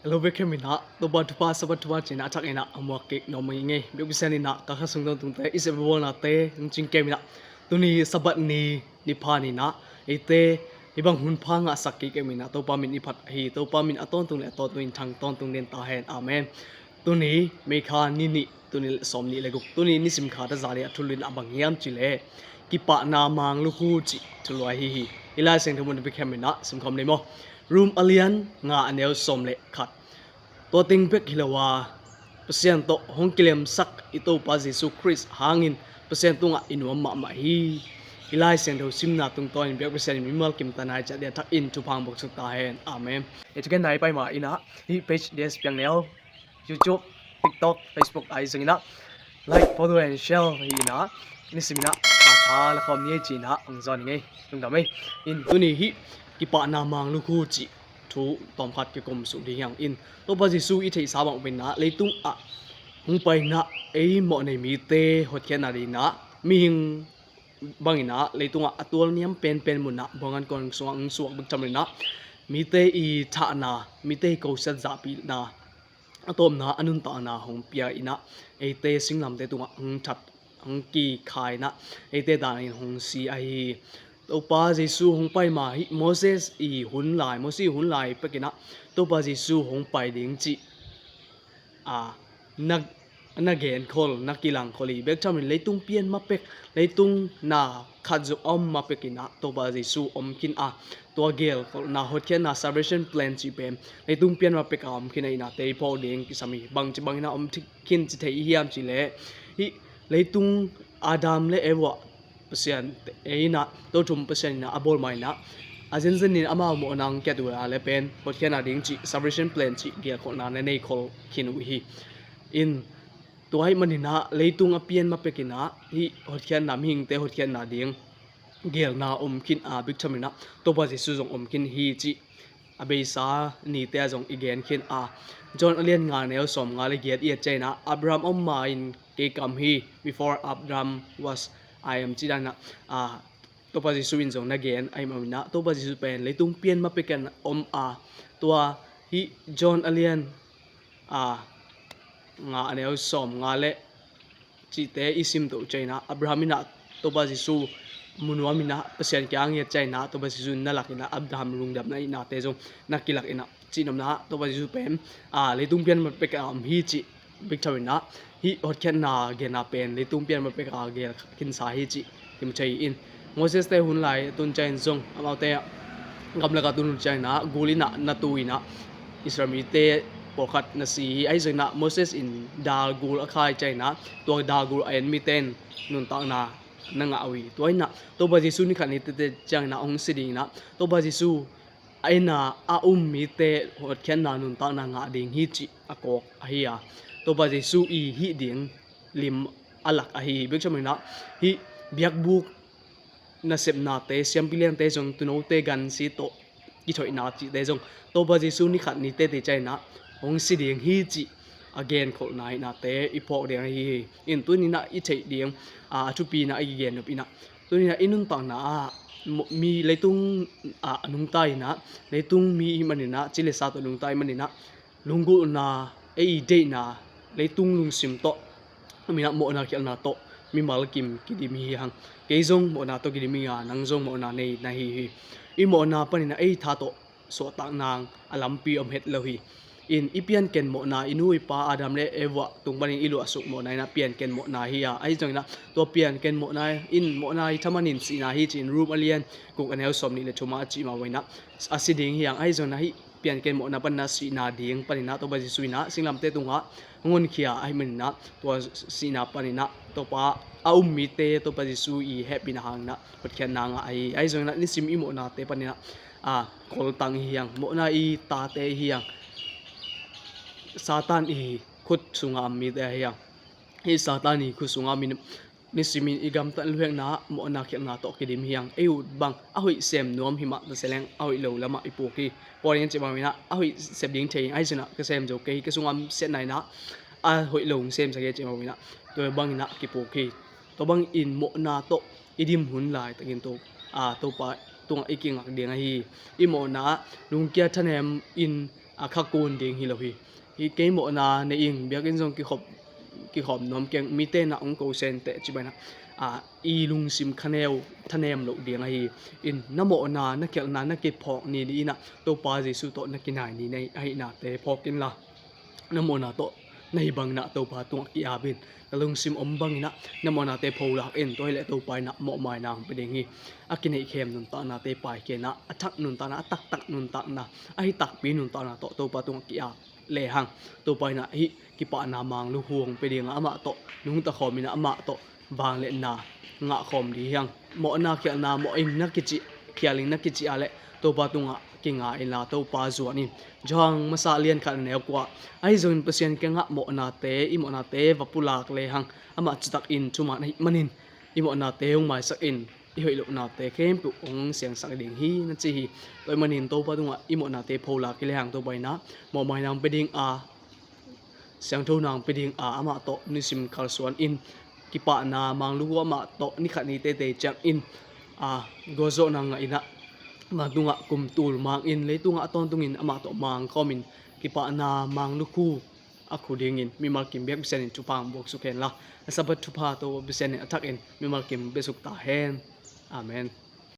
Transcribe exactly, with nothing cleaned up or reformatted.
Hello, bek hem inah Topa thupha, Sabbath thupha cih inah a thak inah a muak kik nuam ing ei. Biakpiaksa inah ka kha sung tawntungte i sep i bawlnate hong cing kem inah tuni Sabbath ni ni pha ni inah eite hih bang hun pha ngahsak kik kem inah Topa min i phat hi. Topa min a tawntung le a tawntung in thang tawntung den ta hen. Amen. Tuni May kha ni nih, tuni le sawm nih le guk, tuni nisim kha ta za le a thulu in a bang hiam cih leh kipahna mang lukhu cih thulu ahi hi. I Lai Siangtho mun a bek hem inah simkhawm ni maw. Rom a lian nga a neu sawm le khat. Tua teng bek hi lo a, Pasian tawh hong kilemsak i Topa Jesu Khrist hangin Pasian tungah i nuam mahmah hi. I Lai Siangtho simna tungtawnin biak Pasian in mimal kim ta nai ciat dia thak in thupha hong buak suk ta hen. Amen. Hi ciken nai pai ma inah hih page D S Piang Neu, YouTube, TikTok, Facebook ahi zong inah like, follow and share hi inah nisim inah a tha la khawm ni ei ci inah hong zawn ing ei. Lungdam ei. In tuni hih kipahna mang lukhu cih thu tawmkhat kikum suk ding hi hang. In Topa Jesu i theihsa bang pen inah leitung ah hong pai inah ei mawh nei mite hotkhiatna ding inah mihing bang inah leitungah a tualniam penpen munah buangan kuang sungah hong suak bek tham inah mite i thahna, mite i kosiat zahpihna, a tawpna a nuntakna hong pia inah eite singlamte tungah hong that, hong kikha inah eite danin hong si ahi hi. Topa Jesu hong pai ma hih Moses i hun lai, Moses i hun lai pek inah Topa Jesu hong pai ding cih a na, na genkhol, na kilangkhol hi. Bek thamin leitung pian ma pek, leitung na khat zong a om ma pek inah Topa Jesu om khin a, tua gelkholhna, hotkhiatna, salvation plan cih pen leitung pian ma pek a om khin a inah tei phawk ding kisam hi. Bangci bang inah om khin ci thei i hiam cih leh hih leitung Adam le Eva Pasian ei inah, to thum Pasian inah a bawl ma inah a zenzen in amau mawhna hong kiat uh a le pen hotkhiatna ding cih, salvation plan cih gelkholhna na nei khol khin uh hi. In tua ahih man inah leitung a pian ma pek inah hih hotkhiatna, mihingte hotkhiatna ding gelna om khin a, bek tham inah Topa Jesu zong om khin hi cih a beisa nite ah zong i gen khin a. John a lian nga neu sawm nga le giat i et ciang inah Abraham om ma in kei ka om hi, before Abraham was I am ci dan inah, a, Topa Jesu in zong na gen ahih man inah Topa Jesu pen leitung pian ma pek in om a. Tua hih John a lian a nga a neu sawm nga le cihte i sim toh ciang inah Abraham inah Topa Jesu mu nuam inah Pasian kiang i et ciang inah Topa Jesu in na lak inah Abraham lungdamna i nate zong na kilak inah, cih nopna ah Topa Jesu pen a, leitung pian ma pek a om hi cih bek tham inah hih hotkhiatna gelna pen leitung pian ma pek a gel khinsa hi cih kimu thei in. Moses te hun lai a tun ciang in zong amaute gamlak a tun hun ciang inah gul inah na tu inah Israel mite pawlkhat na si hi. Ahi zong inah Moses in dal gul a khai ciang inah tua dal gul a en mite in nuntakna na ngah uh hi. Tua inah Topa Jesu ni khat ni tete ciang inah hong si ding inah Topa Jesu a inah a um mite hotkhiatna nuntakna ngah ding hi cih a kawk ahi a, Topa Jesu i hih ding lim a lak ahi hi. Bek tham inah hih biakbuk nasepnate, siampi liante zong, tuunote gansi tawh kithoihna cihte zong Topa Jesu ni khat ni tete ciang inah hong si ding hi cih a genkholhna i nate i phawk ding ahi hi. In tuni inah i theih ding a, a thupi inah i kigen nop inah tuni inah i nuntakna ah mi leitung ah a nungta inah, leitung mi i hih man inah, ci le sa tawh nungta i hih man inah lunggulhna, ei i deihna, leitung lungsim tawh a minah mawhna khialhna tawh mimal kim kidim hi hang. Kei zong mawhna tawh kidim hi a, nang zong mawhna nei na hi hi. I mawhna panin a ei tha tawh suahtak nang a lampi om het lo hi. In i pianken mawhna, i nu i pa Adam le Eva tung panin i luahsuk mawhna inah pianken mawhna hi a, ahi zong inah tua pianken mawhna in mawhna i thaman in sihna hi ci-in Rom a lian guk a neu sawm nih le thum ah a cih mah bang inah a si ding hi hang. Ahi zong inah hih pianken mawhna panin ah sihna ding panin ah Topa Jesu inah singlamte tungah hong honkhia ahih manin ah tua sihna panin ah Topa a um mite Topa Jesu i hehpihna hangin ah hotkhiatna ngah ahi. Ahi zongin ah nisim i mawhnate panin ah, a, koltang i hi hang, mawhna i tate i hi hang, Satan i khut sungah a om mite ahi hang. Hih Satan i khut sungah a om in nisimin i gamtat luhekna ah mawhna khialhna tawh kidim hi hang. Ei ut bang a hoih sem nuam hi mah ta se leng a hoih lo lamah i puk hi. Paul in cih bangin ah a hoih sep ding thei, ahi zongin ah ka sem zo kei hi, ka sungah a om siatna in ah a hoih lo hong semsak hi cih bangin ah tua bangin ah kipuk hi. Tua bangin mawhna tawh i dim hun laitakin Topa, a, Topa tungah i kingak ding ahi hi. I mawhna ah lungkia thanem in a kha kun ding hi lo hi. Hi kei mawhna nei ing, biakinn zong kikhop kikhawm nuam keng, mite na hong ko senteh ci banah a i lungsim khaneu thanem loh ding ahi. In na mawhna na khialhna na kiphawk ni ni inah Topa Jesuh tawh na kinai ni nei ahihnate phawk inla, na mawhna tawh na hi bangin ah Topa tungah ki-ap in. Na lungsim om bangin ah na mawhnate pholak in, tua hileh Topa inah mawhmaina hong pia ding hi. A kineihkhem nuntaknate paikhia inah a thak nuntakna, a taktak nuntakna, a hi takpi nuntakna tawh Topa tungah ki-ap lehang Topa inah hih kipahna mang lukhu hong pia ding a, amah tawh nungta khawm inah amah tawh vangliatna ngah khawm ding hi hang. Mawhna khialhna mawh ing na kici, khial ing na kici a leh Topa tungah kinga inla Topa zuan in. Johan masa lian khat a neu kua, ahi zongin Pasian kiangah mawhnate, i mawhnate va pulak lehang amah citak in thuman ahih manin i mawhnate hong maisak in, i hoih lohnate khempeuh hong siangsak ding hi na ci hi. Tua ahih manin Topa tungah i mawhnate pholak hi lehang Topa inah mawhmaina hong pia ding a, siangtho nang pia ding a, amah tawh nisim kalsuan in kipahna mang lukhu amah tawh ni khat ni teitei ciangin a gualzawhna ngah inah, amah tungah kum tul mang in, leitungah a tawntungin amah tawh mang khawmin kipahna mang lukhu a khu dingin mimal kim biak Pasian in thupha hong buaksuk hen la, a Sabbath thupha Topa Pasian in a thakin mimal kim biaksuk ta hen. Amen.